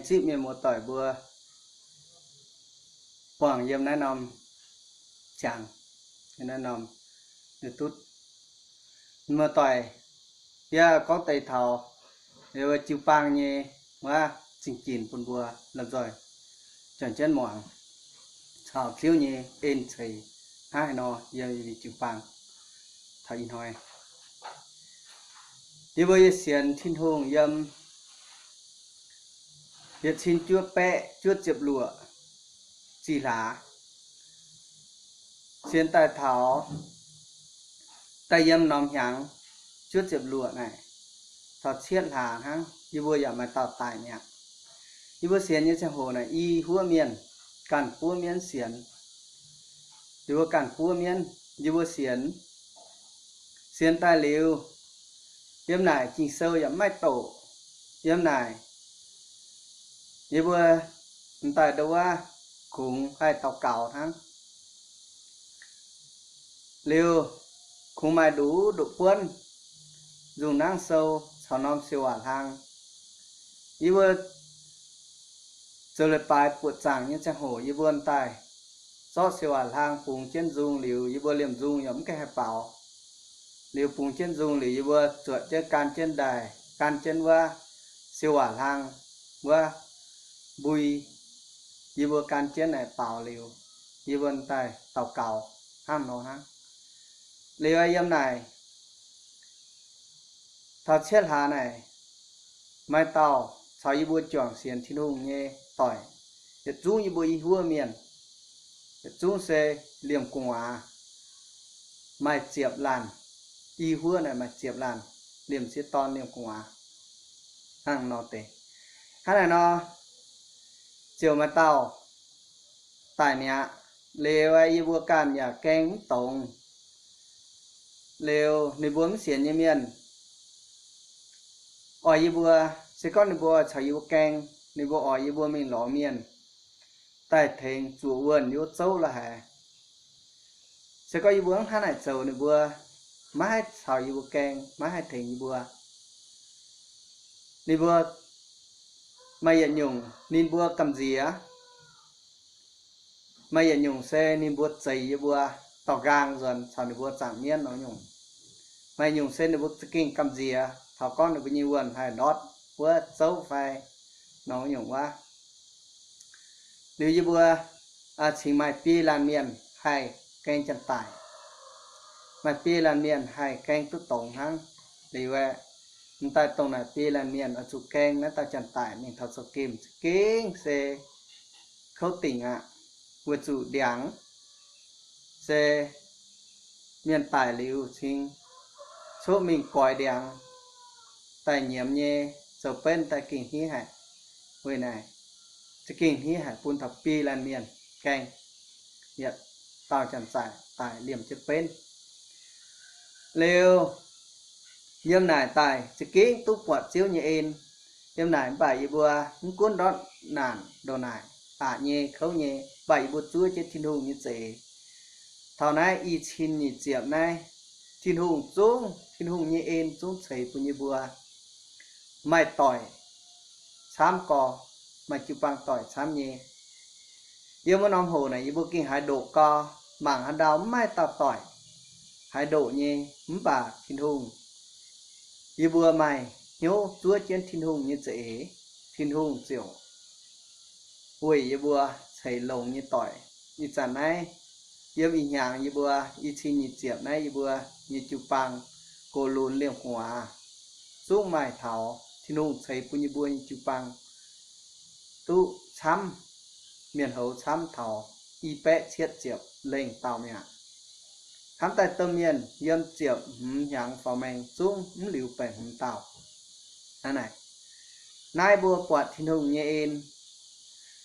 zipv mienh muoz-doic mbuo buangh yiem naaiv norm ziangx, yiem naaiv norm duqv. Muoz-doic, yie gorngv deix taux jiu-baang nyei wuov zingh ginc bun mbuo lomh nzoih juangc jienv muangx, caux Ziouv nyei en ceix hnangv haaix nor yiem jiu-baang. Taux ih hnoi yie mbuo yie sienx Tin-Hungh yiem yietc cin juov baeqv juov ziepc luoqc zih hlaax, sienx daaih taux daaih yiem norm hnyangx juov ziepc luoqc naaic, taux cietv hlaax hnangv, yie mbuo yaac maaih dauh daic mi'aqv. Yie mbuo sienx nyei ziangh hoc naaic i huov mienh, ganh buov mienv sienx. Yie mbuo ganh buov mienv, yie mbuo sienx. Sienx daaih liuz, yiem naaic Ging-Sou yaac maiv doqc. Yiem naaic yie mbuo m'daaih ndo wuov kungx haih daux gaux hnangv. Liuz, kungx maaih nduqc nduqc buonv nzungh nangv sou caux norm siou waac hlang. Yie mbuo zoux leiz-baaix buoqc zaangc nyei ziangh hoc yie mbuo m'daaih zorqv siou waac hlang bungx jienv nzung liuz, yie mbuo liemh nzung yaac mv gaengh haih baaux. Liuz bungx jienv nzung liuz, yie mbuo zuotc jienv gan jienv ndaaih, gan jienv wuov siou waac hlang wuov mbui, yie mbuo gan jienv naaic baaux liuz, yie mbuo m'daaih daux gaux hnangv nor hnangv. Liuz yiem naaic taux cietv hlaax naaic, maaih dauh caux yie mbuo juangc sienx Tin-Hungh nyei doic, yietc zungv yie mbuo i huov mienh, yietc zungv se liemh gu'nguaaz maaih ziepc laanh, i huov naaic maaih ziepc laanh, liemh sieqv dorn liemh gu'nguaaz hnangv nor deix. Hnangv naaic nor, ziouc maaih dauh daic mi'aqv. Liuz yie mbuo ganh yaac gaeng mv dongz. Liuz ninh mbuo mv sienx nyei mienh oix yie mbuo, se gorngv ninh mbuo caux yie mbuo gaeng, ninh mbuo oix yie mbuo mingh lorz mienh daaih tengx zuoqc wuonh yiem wuov zouv la'haic. Se gorngv yie mbuo mv hnangv naaic zoux, ninh mbuo maiv haih caux yie mbuo gaeng, maiv haih tengx yie mbuo. Ninh mbuo maaih yietc nyungc ninh mbuo gamh nziex, maaih yietc nyungc se ninh mbuo zeix yie mbuo, dorh nqaang nzuonx caux ninh mbuo zaangc mienv nor nyungc. Maaih nyungc se ninh mbuo za'gengh gamh nziex taux gorngv ninh mbuo nyei wuonh haih ndortv wuov zouv fai nor nyungc wuov. Liuz yie mbuo cingx maaih biei laanh mienh haih gaeng janx-daic. Maaih biei laanh mienh haih gaeng duqv dongz hnangv. Liuz aeqv, m'daaih dongh naaic biei laanh mienh oix zuqc gaeng naaiv dauh janx-daic mingh taux zoux gemh za'gengh se kouv dingc aqv. Weic zuqc ndiangx se mienh daic liuz cingx cuotv mingh goix ndiangx daaih nyiemz nyei, zoux benv daaih gengh hniev haic. Weic naaic za'gengh hniev haic bun taux biei laanh mienh gaeng. Yietc dauh janx-daic daic liemh jienv benv. Liuz yiem naaic daaih za'gengh duqv buatc Ziouv nyei en. Yiem naaic mv baac yie mbuo mv gunv ndortv naanc ndongc naaic, aqc nyei kouv nyei, mv baac yie mbuo zuov jienv Tin-Hungh nyei za'eix. Taux naaiv i cin nyic ziepc naaiv, Tin-Hungh zungv, Tin-Hungh nyei en zungv ceix bun yie mbuo. Maaih doic camv gorx, maaih jiu-baang doic camv nyei. Yiem wuov norm hoc naaic yie mbuo gengh haaix ndoqc gau, mangc haaix ndau mv maaih dauh doic haaix ndoqc nyei, mv baac Tin-Hungh, yie mbuo maaih hnyouv zuov jienv Tin-Hungh nyei za'eix, Tin-Hungh ziouc weic yie mbuo ceix longx nyei doic. Ih zanc naaiv yiem ih hnyangx yie mbuo i cin nyic ziepc naaiv yie mbuo nyei jiu-baang gox lunx liemh gu'nguaaz zungv maaih taux Tin-Hungh ceix bun yie mbuo nyei jiu-baang duqv camv, mienh houz camv taux i baeqv cietv ziepc lengh dauh mi'aqv. Hnamv daaih domh mienh yiem ziepc hmz hnyangx faaux maeng zungv mv liuz baeqc hmz dauh. Hnangv naaic, naaiv mbuo buatc Tin-Hungh nyei en,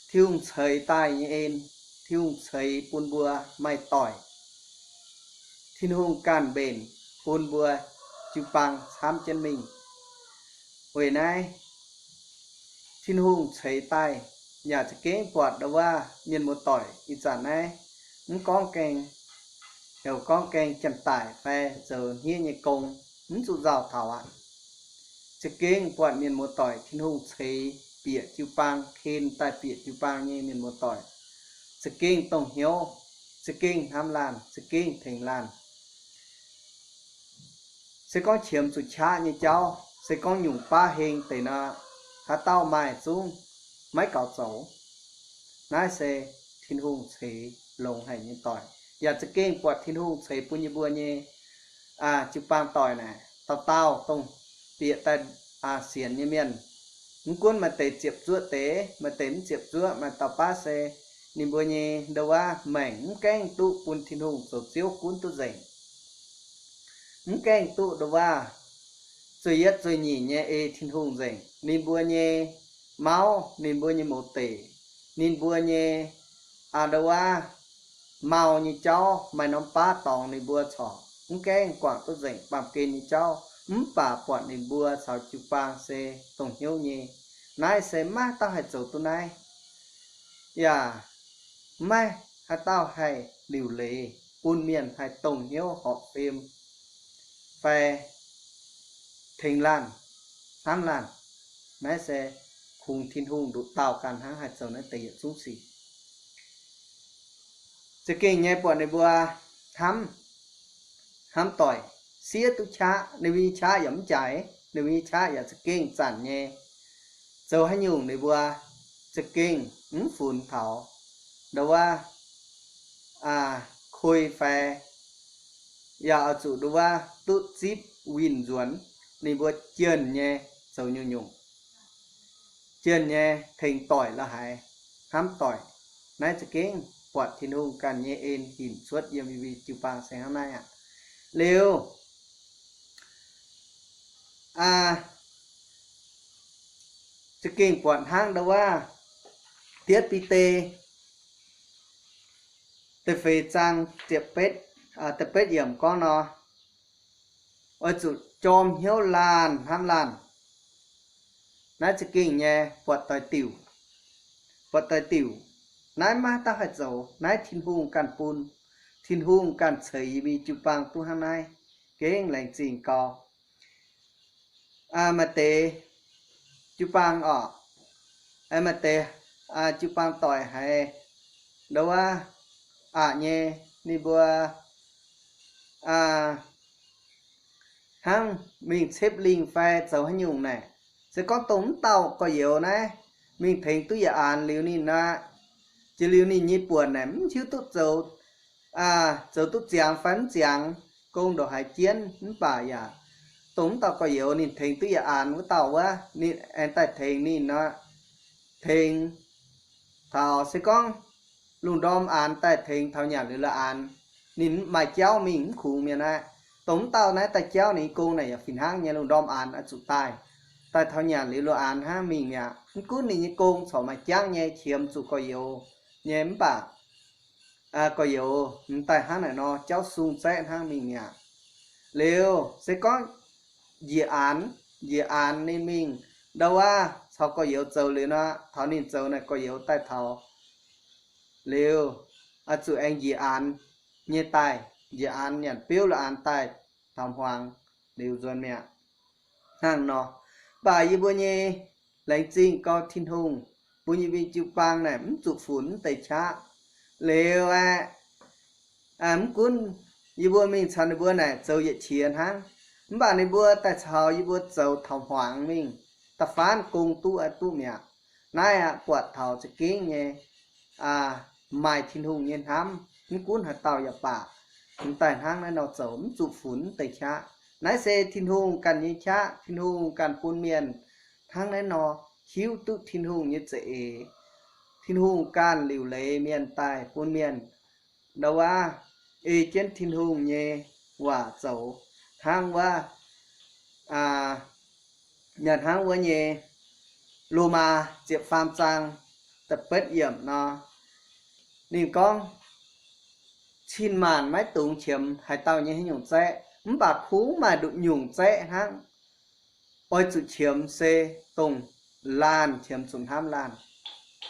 Tin-Hungh ceix daaih nyei en, Tin-Hungh ceix bun mbuo maaih doic. Tin-Hungh ganh mbenc bun mbuo jiu-baang camv jienv mingh. Weic naaiv, Tin-Hungh ceix daaih yaac za'gengh buatc ndau wuov mienh muoz-doic ih zanc naaiv mv gorngv gaeng, heuc gorngv gaeng janx-daic fai zoux hniev nyei gong, mv zuqc nzauh taux aqv. Za'gengh buatc mienh muoz-doic Tin-Hungh ceix bieqc jiu-baang, ken daaih bieqc jiu-baang nyei mienh muoz-doic, za'gengh dongh hnyouv, za'gengh hnamv laanh, za'gengh tengx laanh. Se gorngv qiemx zuqc qaqv nyei jauv, se gorngv nyungc baav heng deix nor, haaix dauh maaih zungv maiv gaux zoux. Naaiv se Tin-Hungh ceix longx haic nyei doic, yaac za'gengh buatc Tin-Hungh ceix bun yie mbuo nyei jiu-baang doic naaic, dauh dauh dongh bieqc daaih sienx nyei mienh. Mv gunv maaih deix ziepc zuoqv deix, maaih deix mv ziepc zuoqv, maaih dauh baav se ninh mbuo nyei ndouv waav maengc mv gaengh duqv bun Tin-Hungh zoux Ziouv gunv duqv nzengc. Mv gaengh duqv ndouv waav zueih yietv zueih nyeic nyei ei Tin-Hungh nzengc. Ninh mbuo nyei mauv, ninh mbuo nyei mouz deic, ninh mbuo nyei aa ndouv waav, mau nyei jauv, maaih norm baav dorngx ninh mbuo corc mv gaengh guangc duqv nzengc baamh gen nyei jauv, mv baac buatc ninh mbuo caux jiu-baang se dongh hnyouv nyei. Naaiv se maiv dauh haih zoux duqv naaiv, yaac maiv haaix dauh haih liuc leiz bun mienh haih dongh hnyouv horpc fim fai tengx laanh, hnamv laanh. Naaiv se kungx Tin-Hungh nduqc dauh ganh hnangv haih zoux naaiv deix yietc zungv sic. Za'gengh nyei buatc ninh mbuo hnamv, hnamv doic, siev duqv qaqv, ninh mbuo nyei qaqv yaac mv jaaix, ninh mbuo nyei qaqv yaac za'gengh zanc nyei. Zoux haaix nyungc ninh mbuo za'gengh mv funx taux ndouv waav koi fai yaac oix zuqc ndouv waav duqv zipv winh nzuonx, ninh mbuo jienh nyei zoux nyungc-nyungc, jienh nyei tengx doic la'haaix, hnamv doic. Naaiv za'gengh buatc Tin-Hungh ganh nyei en hinc cuotv yiem i mbuo jiu-baang se hnangv naaiv aqv. Liuz, za'gengh buatc hnangv ndouv waav Dietv Bide da'feix zaang ziepc betv, da'betv yiemc gorngv nor, oix zuqc jorm hnyouv laanh hnamv laanh. Naaiv za'gengh nyei buatc doix diuc, buatc doix diuc. Naaiv maiv dauh haih zoux, naaiv Tin-Hungh ganh bun, Tin-Hungh ganh ceix yie mbuo jiu-baang duqv hnangv naaiv, gengh laengz zingh gau. Maaih deix jiu-baang orqc, maaih deix jiu-baang doic haiz ndouv waav aqc nyei, ninh mbuo hnangv mingh cepv lingh fai zoux haaix nyungc naaic, se gorngv dongh mv dauh gorx-youz naaiv mingh tengx duqv yietc aanx liuz ninh aqv, jiex liuz ninh nyei buonc naaic mv hiuv duqv zoux, zoux duqv ziangx fai mv ziangx, gong ndongc haaix jienv, mv baac yaac dongh mv dauh gorx-youz ninh tengx duqv yietc aanx wuov dauh wuov, ninh aengx daaih tengx ninh nor, tengx taux se gorngv lungh ndorm aanx daaih tengx taux nyanc liuz la'aanx, ninh maaih jauv mingh mv kungx mienh aqv. Dongh mv dauh naaiv daaih jauv ninh nyei gong naaic yaac fih hnangv nyei, lungh ndorm aanx oix zuqc daaih, daaih taux nyanc liuz la'aanx hnangv mingh mi'aqv. Mv gunv ninh nyei gong corc maaih jangv nyei, qiemx zuqc gorx-youz nyei, mv baac gorx-youz m'daaih hnangv naaic nor jauv sung zaeqv hnangv mingh mi'aqv. Liuz se gorngv njiec aanx, njiec aanx ninh mingh ndouv waav caux gorx-youz zoux liuz nor, taux ninh zoux naaic gorx-youz daaih taux liuz, oix zuqc aengx njiec aanx nyei daaih, njiec aanx nyanc biouv la'aanx daaih taux hmuangx liuz nzuonx mi'aqv. Hnangv nor, mv baac yie mbuo nyei laengz zingh gau Tin-Hungh bun yie mbuo jiu-baang naaic mv zuqc funx mv deix qaqv. Liuz aeqv, mv gunv yie mbuo mingh caux ninh mbuo naaic zoux yietc qiex hnangv, mv baac ninh mbuo daaih caux yie mbuo zoux taux hmuangx mingh, da'faanh gong duqv aqv duqv mi'aqv. Naaiv aqv buatc taux za'gengh nyei maaih Tin-Hungh nyei hnamv, mv gunv haaix dauh yaac baac, m'daaih hnangv naaiv nor zoux mv zuqc funx mv deix qaqv. Naaiv se Tin-Hungh ganh nyei qaqv, Tin-Hungh ganh bun mienh hnangv naaiv nor hiuv duqv Tin-Hungh nyei za'eix. Tin-Hungh ganh liuc leiz mienh daaih bun mienh ndau wuov ei jienv Tin-Hungh nyei waac zoux, hnangv wuov, nyanc hnangv wuov nyei Lomaa ziepc faam zaang da'betv yiemc nor, ninh gorngv, cin-maanc maiv dungx qiemx haaix dauh nyei haaix nyungc zaeqv, mv baac kungx maaih nduqc nyungc zaeqv hnangv. Oix zuqc qiemx se dongh laanh qiemx zuqc hnamv laanh.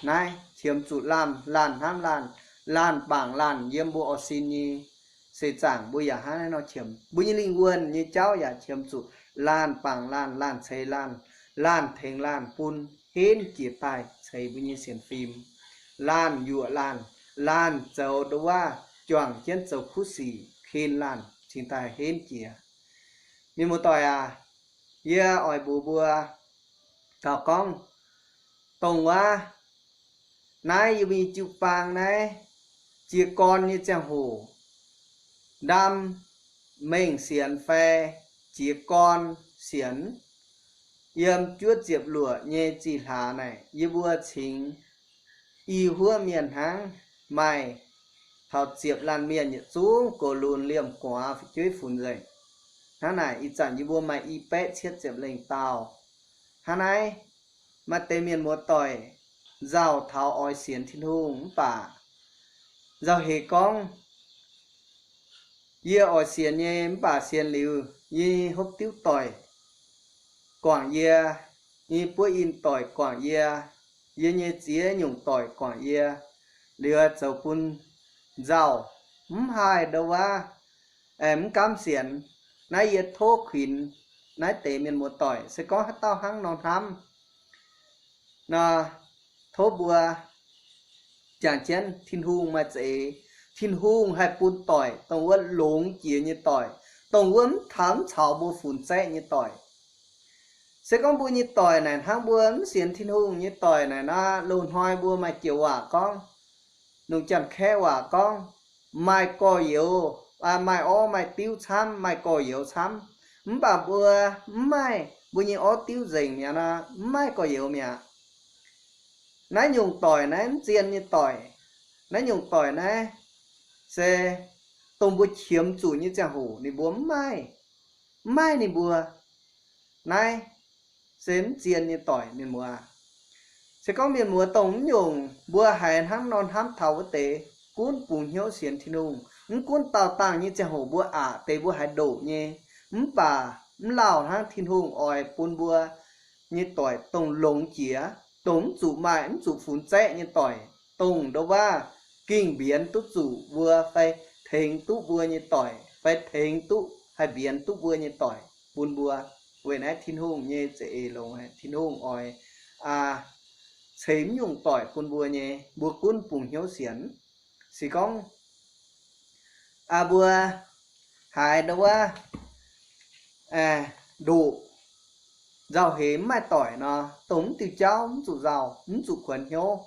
Naaiv qiemx zuqc laanh, laanh hnamv laanh, laanh bangc laanh yiem mbuo orqv sin nyei seix zaangc mbuo yaac hnangv naaiv nor qiemx. Mbuo nyei lingh wuonh nyei jauv yaac qiemx zuqc laanh bangc laanh, laanh ceix laanh, laanh tengx laanh bun. henv jiex daaih ceix mbuo nyei sienx fim. Laanh yuoqc laanh, laanh zoux ndo wuov juangc jienv zoux kuv sic ken laanh cingx daaih henv jiex. Mienh muoz-doic aac, yie oix mbuox mbuo gauh gorngv dongh wuov naaiv yie mbuo nyei jiu-baang naaiv jiez gorn nyei ziangh hoc, ndaam mengh sienx fai jiez gorn sienx, yiem juov ziepc luoqc nyei zih hlaax naaic, yie mbuo cingx i huov mienh hnangv, maaih taux ziepc laanh mienh yietc zungv gox lunx liemh guaax fu'jueiv funx nzengc. Hnangv naaic, ih zanc yie mbuo maaih i baeqv cietv ziepc lengh dauh. Hnangv naaiv, maaih deix mienh muoz-doic nzauh taux oix sienx Tin-Hungh mv baac nzauh heix gorngv, yie oix sienx nyei mv baac sienx liuz, yie hopv diuv doic guangc yie, yie buov in doic guangc yie, yie nyei ziex nyungc doic guangc yie, liuz zoux bun nzauh, mv haih ndo wuov, mv gaamv sienx. Naaiv yie tov kuinx naaiv deix mienh muoz-doic, se gorngv haaix dauh hnangv nor hnamv nor, tov mbuo jangx jienv Tin-Hungh maaih za'eix. Tin-Hungh haih bun doic, dongh wuov longx jiex nyei doic, dongh wuov mv taux mv caux mbuo funx zaeqv nyei doic. Se gorngv mbuo nyei doic naaic hnangv mbuo mv sienx Tin-Hungh nyei doic naaic nor, loz-hnoi mbuo maaih joux waac gorngv, longc Janx-Kaeqv waac gorngv, maaih gorx-youz, maaih orv maaih diuv camv, maaih gorx-youz camv. Mv baac mbuo mv maaih mbuo nyei orv diuv nzengc mi'aqv nor, mv maaih gorx-youz mi'aqv. Naaiv nyungc doic naaiv mv zien nyei doic. Naaiv nyungc doic naaiv se dongh mbuo qiemx zuqc nyei ziangh hoc ninh mbuo mv maaih, mv maaih ninh mbuo. Naaiv se mv zien nyei doic, mienh muoz. Se gorngv mienh muoz dongh mv nyungc mbuo haiz hnangv nor hnamv taux wuov deix, gunv bungx hnyouv sienx Tin-Hungh. Mv gunv daauh dangh nyei ziangh hoc mbuo aqc deix mbuo haiz ndoqc nyei, mv baac mv lauh hnangv Tin-Hungh oix bun mbuo nyei doic dongh longx jiex, dongh mv zuqc maaih mv zuqc funx zaeqv nyei doic, dongh ndo wuov gengh mbienx duqv zuqc mbuo fai tengx duqv mbuo nyei doic fai tengx duqv haih mbienx duqv mbuo nyei doic bun mbuo. Weic naaiv Tin-Hungh nyei za'eix longx, Tin-Hungh oix ceix mv nyungc doic bun mbuo nyei, mbuo gunv bungx hnyouv sienx. Se gorngv mbuo haiz ndo wuov ndoqc, nzauh heix mv maaih doic nor, dongh mv diuh jauv mv zuqc nzauh, mv zuqc kuonx hnyouv,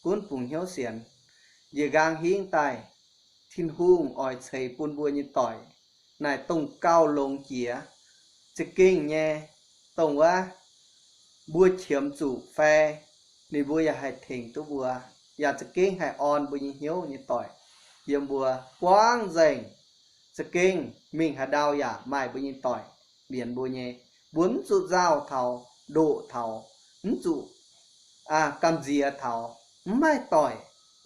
gunv bungx hnyouv sienx. Njiec nqaang hingv daaih, Tin-Hungh oix ceix bun mbuo nyei doic naaic dongh gauh longx jiex, za'gengh nyei, dongh wuov mbuo qiemx zuqc fai ninh mbuo yaac haih tengx duqv mbuo, yaac za'gengh haih orn mbuo nyei hnyouv nyei doic yiem mbuo buangv nzengc. Za'gengh mingh haaix ndau yaac maaih mbuo nyei doic mbienx mbuo nyei. Mbuo mv zuqc nzauh taux, ndoqc taux, mv zuqc gamh nziex taux mv maaih doic.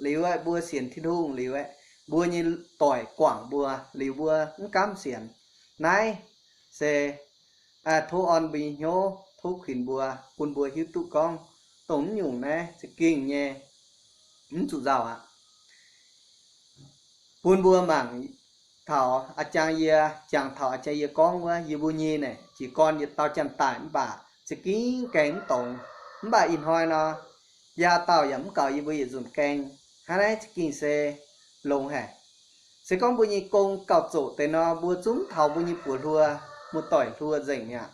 Liuz aeqv, mbuo sienx Tin-Hungh liuz aeqv, mbuo nyei doic guangc mbuo liuz mbuo mv gaamv sienx. Naaiv se tov orn mbuo nyei hnyouv, tov kuinx mbuo, bun mbuo hiuv duqv gorngv dongh mv nyungc naaiv za'gengh nyei, mv zuqc nzauh aqv. Bun mbuo mangc taux a'jang yie, jangx taux a'jang yie gorngv wuov, yie mbuo nyei naaic jiez gorn yietc dauh janx-daic mv baac za'gengh gaeng mv dongz. Mv baac ih hnoi nor, biaa dauh yaac mv gaux yie mbuo yietc nzunc gaeng. Hnangv naaiv za'gengh se longx haic. Se gorngv mbuo nyei gong gauh zoqc deix nor, mbuo zungv taux mbuo nyei buoz-hluo, muoz-doic hluo nzengc mi'aqv.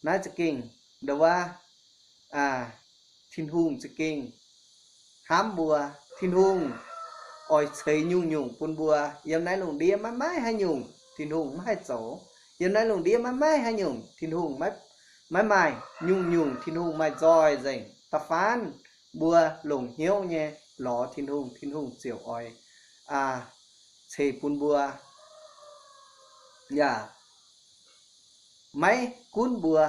Naaiv za'gengh ndo wuov Tin-Hungh za'gengh hnamv mbuo. Tin-Hungh oix ceix nyungc-nyungc bun mbuo. Yiem naaiv lungh ndiev maiv maaih haaix nyungc Tin-Hungh maiv haih zoux. Yiem naaiv lungh ndiev maiv maaih haaix nyungc Tin-Hungh maiv maaih. Nyungc-nyungc Tin-Hungh maaih nzoih nzengc. Da'faanh mbuo longc hnyouv nyei lorz Tin-Hungh, Tin-Hungh ziouc oix ceix bun mbuo. Yaac maiv gunv mbuo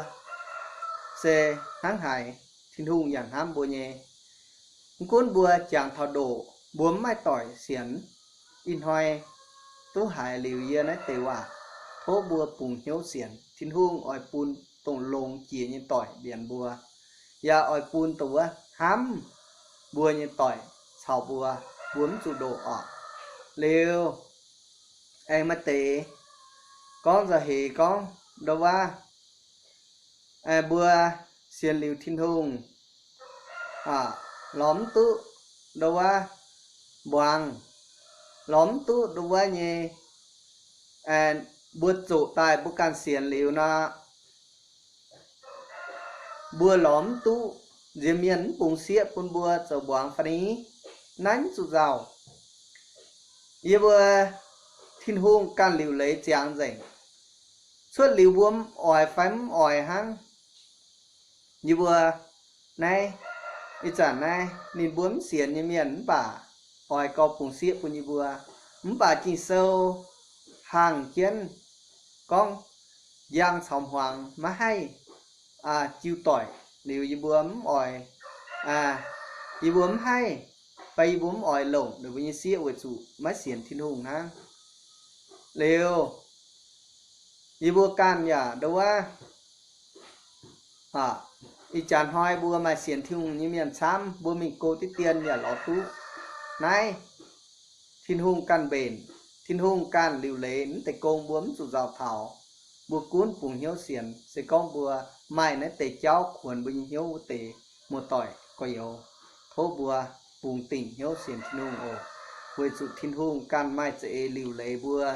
se hnangv haaix, Tin-Hungh yaac hnamv mbuo nyei. Mv gunv mbuo jangx taux ndoqc, mbuo mv maaih doic sienx, ih hnoi duqv haiz liuz yie naaiv deix waac, tov mbuo bungx hnyouv sienx, Tin-Hungh oix bun dongh longx jiex nyei doic mbienx mbuo, yaac oix bun dongh wuov hnamv mbuo nyei doic caux mbuo, mbuo mv zuqc ndoqc oc. Liuz aengx maaih deix gorngv nzauh heix gorngv ndo wuov mbuo sienx liuz Tin-Hungh, lorz mv duqv ndo wuov mbuangz, lorz mv duqv ndo wuov nyei, mbuo zoqc daaih mbuo ganh sienx liuz nor, mbuo lorz mv duqv, nziex mienh mv bungx sieqv bun mbuo zoux mbuangz fai ni? Naaiv mv zuqc nzauh. Yie mbuo Tin-Hungh ganh liuc leiz ziangx nzengc, cuotv liuz mbuo mv oix fai mv oix hnangv. Yie mbuo naaiv, ih zanc naaiv ninh mbuo mv sienx nyei mienh mv baac oix gau bungx sieqv bun yie mbuo. Mv baac Ging-Sou hangh jienv gorngv, njang caux hmuangx maiv haih jiu doic. Liuz yie mbuo mv oix, yie mbuo mv haih, fai yie mbuo mv oix longc ninh mbuo nyei sieqv weic zuqc maiv sienx Tin-Hungh hnangv. Liuz yie mbuo ganh yaac ndo wuov, ih jaax hnoi mbuo maaih sienx Tin-Hungh nyei mienh camv, mbuo mingh go diqv dien yaac lorz duqv. Naaiv Tin-Hungh ganh mbenc, Tin-Hungh ganh liuc leiz, mv deix gong mbuo mv zuqc nzauh taux. Mbuo gunv bungx hnyouv sienx, se gorngv mbuo maaih naaiv deix jauv kuonx mbuo nyei hnyouv wuov deix muoz-doic gorx-youz, tov mbuo bungx dingc hnyouv sienx Tin-Hungh oc. Weic zuqc Tin-Hungh ganh maaih za'eix liuc leiz mbuo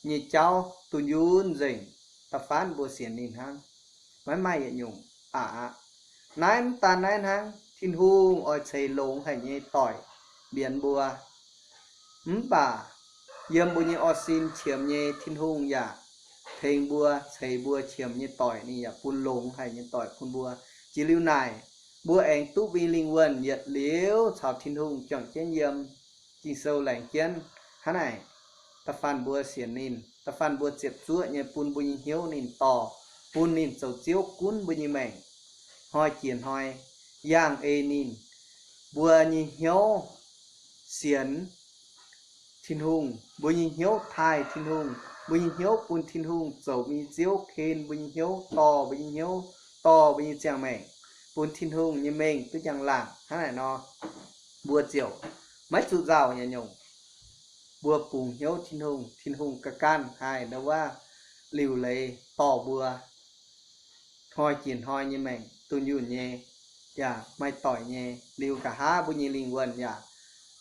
nyei jauv dunh yunh nzengc, da'faanh mbuo sienx ninh hnangv, maiv maaih yietc nyungc aqc aqv. Naaiv mv daan naaiv hnangv, Tin-Hungh oix ceix longx haic nyei doic mbienx mbuo. Mv baac yiem mbuo nyei orv sin qiemx nyei Tin-Hungh yaac tengx mbuo, ceix mbuo qiemx nyei doic, ninh yaac bun longx haic nyei doic bun mbuo. Jiex liuz naaic, mbuo aengx duqv mbuo nyei lingh wuonh yietc liuz caux Tin-Hungh juangc jienv yiem Ging-Sou laengz jienv hnangv naaic. Da'faanh mbuo sienx ninh, da'faanh mbuo ziepc zuoqv nyei bun mbuo nyei hnyouv ninh dorh, bun ninh zoux Ziouv gunv mbuo nyei maengc hnoi jiex hnoi, yangh ei ninh. Mbuo nyei hnyouv sienx Tin-Hungh, mbuo nyei hnyouv taaih Tin-Hungh, mbuo nyei hnyouv bun Tin-Hungh zoux mbuo nyei Ziouv, ken mbuo nyei hnyouv, dorh mbuo nyei hnyouv, dorh mbuo nyei ziangh maengc, bun Tin-Hungh nyei mengh duqv njang-laangc hnangv naaic nor, mbuo ziouc maiv zuqc nzauh nyei nyungc. Mbuo bungx hnyouv Tin-Hungh, Tin-Hungh ga'ganh haih ndo wuov liuc leiz dorh mbuo hnoi jiex hnoi nyei maengc dunh yunh nyei, yaac maaih doic nyei. Liuz nqa'haav mbuo nyei lingh wuonh yaac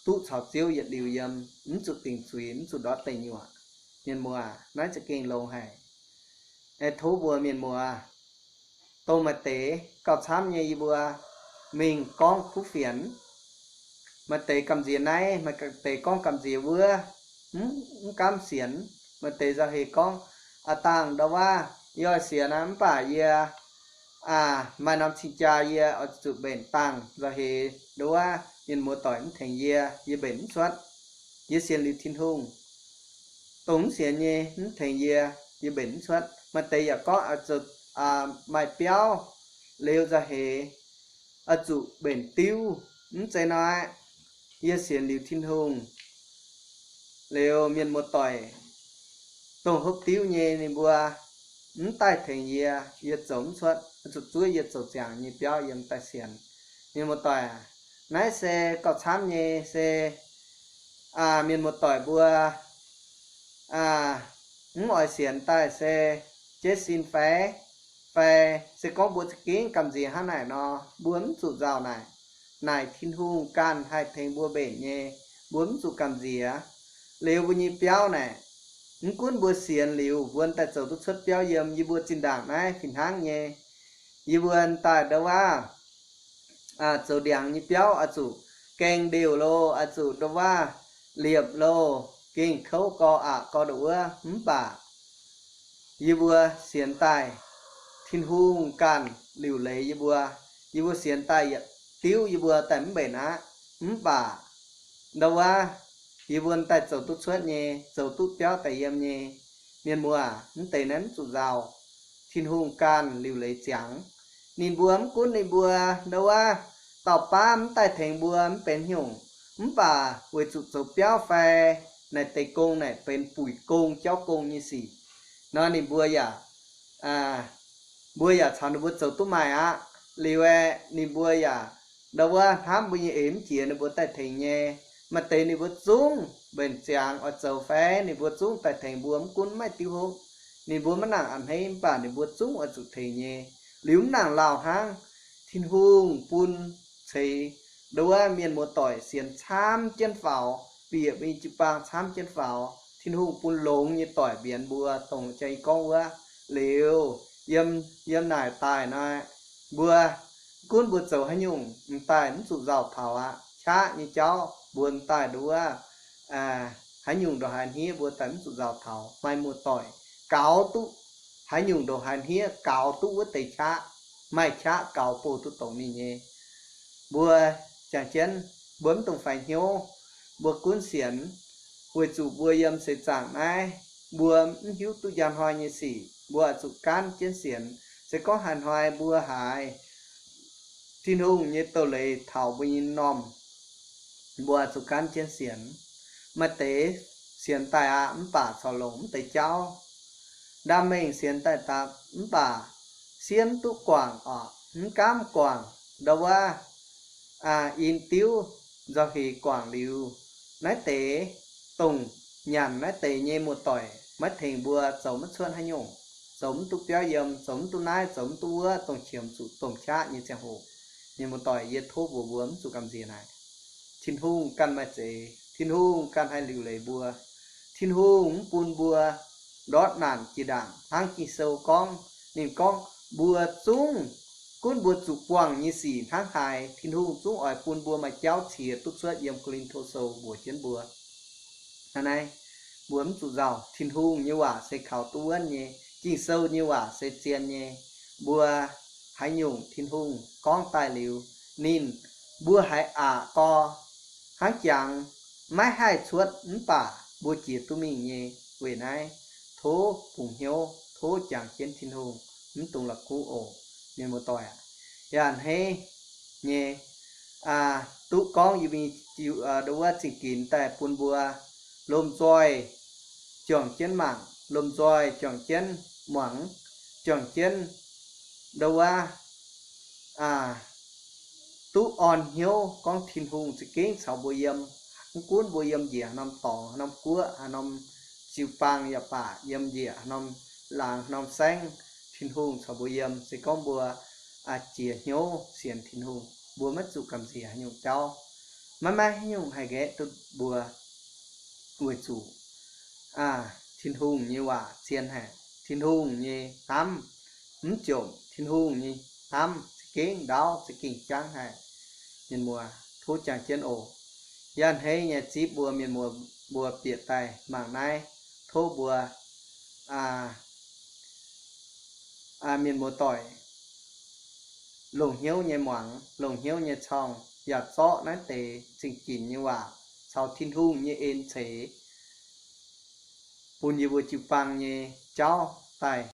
duqv caux Ziouv yietc liuz yiem, mv zuqc dingc zuiz, mv zuqc ndortv deic nyuoqc. Mienh muoz, naaiv za'gengh longx haic. Tov mbuo mienh muoz, dongh maaih deix gauh camv nyei yie mbuo mingh gorngv kuv fienx. Maaih deix gamh nziex naaiv, maaih deix gorngv gamh nziex wuov, mv gaamv sienx. Maaih deix nzauh heix gorngv, aa, dangh ndo wuov, yie oix sienx aqv, mv baac yie maaih norm cing-jaa yie oix zuqc mbenc dangh nzauh heix ndo wuov, mienh muoz doic mv tengx yie, yie mbenc mv cuotv. Yie sienx liuz Tin-Hungh, dongh mv sienx nyei mv tengx yie, yie mbenc mv cuotv. Maaih deix yaac gorngv oix zuqc maaih biauv, liuz nzauh heix oix zuqc mbenc diuv. Mv zeiz nor aqv. Yie sienx liuz Tin-Hungh, liuz mienh muoz doic, dongh hopv diuv nyei ninh mbuo mv daaih tengx yie, yie zoux mv cuotv. Zuqc zuov yie zoux ziangx nyei biauv yie mv daaih sienx. Mienh muoz doic aac, naaiv se gauh camv nyei se mienh muoz doic mbuo mv oix sienx daaih se jiez sin fai, fai se gorngv mbuo za'gengh gamh nziex hnangv naaic nor, mbuo mv zuqc nzauh naaic. Naaic Tin-Hungh ganh haih tengx mbuo mbenc nyei, mbuo mv zuqc gamh nziex. Liuz mbuo nyei biauv naaic, mv gunv mbuo sienx liuz mbuo daaih zoux duqv cuotv biauv yiem yie mbuo zinh ndaangc naaiv fih hnangv nyei. Yie mbuo daaih ndo wuov zoux ndiangx nyei biauv oix zuqc gaeng ndeuv lo, oix zuqc ndo wuov liepc lo, gengh kouv gau aqc gau ndo wuov. Mv baac yie mbuo sienx daaih Tin-Hungh ganh liuc leiz yie mbuo. Yie mbuo sienx daaih yietc diuv yie mbuo daaih mv mbenc aqv. Mv baac ndo wuov yie mbuo daaih zoux duqv cuotv nyei, zoux duqv biauv daaih yiem nyei. Mienh muoz, mv deix naaiv mv zuqc nzauh. Tin-Hungh ganh liuc leiz ziangx. Ninh mbuo mv gunv ninh mbuo ndo wuov dauh baav mv daaih tengx mbuo mv benx haaix nyungc, mv baac weic zuqc zoux biauv fai naaic deix gong naaic benx buic gong jauv gong nyei sic nor, ninh mbuo yaac, mbuo yaac caux ninh mbuo zoux duqv maaih aqv. Liuz aeqv, ninh mbuo yaac ndo wuov hnamv mbuo nyei eix mv jiex ninh mbuo daaih tengx nyei. Maaih deix ninh mbuo zungv mbenc ziangx oix zoux fai ninh mbuo zungv daaih tengx mbuo, mv gunv maiv diuv hopv, ninh mbuo maiv nangc a'hneiv mv baac ninh mbuo zungv oix zuqc tengx nyei. Liuz mv nangc lauh hnangv, Tin-Hungh bun ceix nduov mienh muoz-doic sienx camv jienv faaux, bieqc mbuo nyei jiu-baang camv jienv faaux. Tin-Hungh bun longx nyei doic mbienx mbuo, dongh jang gorngv wuov. Liuz, yiem, yiem naaic daaih nor, mbuo gunv mbuo zoux haaix nyungc m'daaih mv zuqc nzauh taux aqv. Qaqv nyei jauv mbuo m'daaih nduov haaix nyungc ndongc haaix hniev mbuo daaih mv zuqc nzauh taux. Maaih muoz-doic gaux duqv haaix nyungc ndongc haaix hniev, gaux duqv wuov deix qaqv. Maaih qaqv gaux bouh duqv dongh ninh nyei. Mbuo jangx jienv, mbuo mv dungx faix hnyouv, mbuo gunv sienx, weic zuqc mbuo yiem seix zaangc naaiv, mbuo mv hiuv duqv njang hnoi nyei sic, mbuo oix zuqc gaanv jienv sienx. Se gorngv haaix hnoi mbuo haiz Tin-Hungh nyei doz-leiz taux mbuo nyei m'normh, mbuo oix zuqc gaanv jienv sienx. Maaih deix sienx daaih aqv, mv baac corc longc mv deix jauv. Ndaamv-mengh sienx daaih dapc mv baac siemv duqv guangc oc, mv gaamv guangc, ndau wuov in diuv nzauh heix guangc liuz, naaiv deix dongh nyanc naaiv deix nyei muoz-doic maiv tengx mbuo zoux maiv cuotv haaix nyungc, zoux mv duqv biauv yiem, zoux mv duqv naaiv, zoux mv duqv wuov, dongh qiemx zuqc domh qaqv nyei ziangh hoc. Mienh muoz-doic, yie tov mbuox mbuo mv zuqc gamh nziex naaic. Tin-Hungh ganh maaih zeiz, Tin-Hungh ganh haih liuc leiz mbuo. Tin-Hungh mv bun mbuo ndortv naanc jiex ndaangc. Hnangv Ging-Sou gorngv, ninh gorngv, mbuo zungv gunv mbuo zuqc buangh nyei sic hnangv haaix, Tin-Hungh zungv oix bun mbuo maaih jauv ciex duqv cuotv. Yiem Ko^lin^to Sou mbuox jienv mbuo, hnangv naaiv, mbuo mv zuqc nzauh. Tin-Hungh nyei waac se kaux duqv wuonv nyei. Ging-Sou nyei waac se zien nyei. Mbuo haaix nyungc Tin-Hungh gorngv daaih liuz, ninh, mbuo haiz aqc gau, hnangv jangx maiv haih cuotv, mv baac mbuo jiex duqv mingh nyei. Weic naaiv, tov bungx hnyouv, tov jangx jienv Tin-Hungh, mv dungx la'kuqv oc, mienh muoz-doic aac. Yaac a'hneiv nyei, duqv gorngv yie mbuo nyei jiu, nduov wuov zingh ginx daaih bun mbuo lomh nzoih juangc jienv mangc, lomh nzoih juangc jienv muangx, juangc jienv nduov wuov duqv orn hnyouv gorngv Tin-Hungh za'gengh caux mbuo yiem. Mv gunv mbuo yiem njiec haaix norm dorngx, haaix norm guoqv, haaix norm jiu-baang yaac baac, yiem njiec haaix norm laangz, haaix norm saengv, Tin-Hungh caux mbuo yiem. Se gorngv mbuo jiex hnyouv sienx Tin-Hungh, mbuo maiv zuqc gamh nziex haaix nyungc jauv. Maiv maaih haaix nyungc haih nqaeqv duqv mbuo, weic zuqc Tin-Hungh nyei waac zien haic. Tin-Hungh nyei hnamv mv jomc, Tin-Hungh nyei hnamv za'gengh ndaauv, za'gengh jangv haic. Mienh muoz, tov jangx jienv oc. Yaac a'hneiv nyei zipv mbuo mienh muoz, mbuo bieqc daaih mangc naaiv, tov mbuo mienh muoz-doic longc hnyouv nyei muangx, longc hnyouv nyei corng, yaac zorqv naaiv deix zingh ginx nyei waac caux Tin-Hungh nyei en ceix bun yie mbuo jiu-baang nyei jauv daaih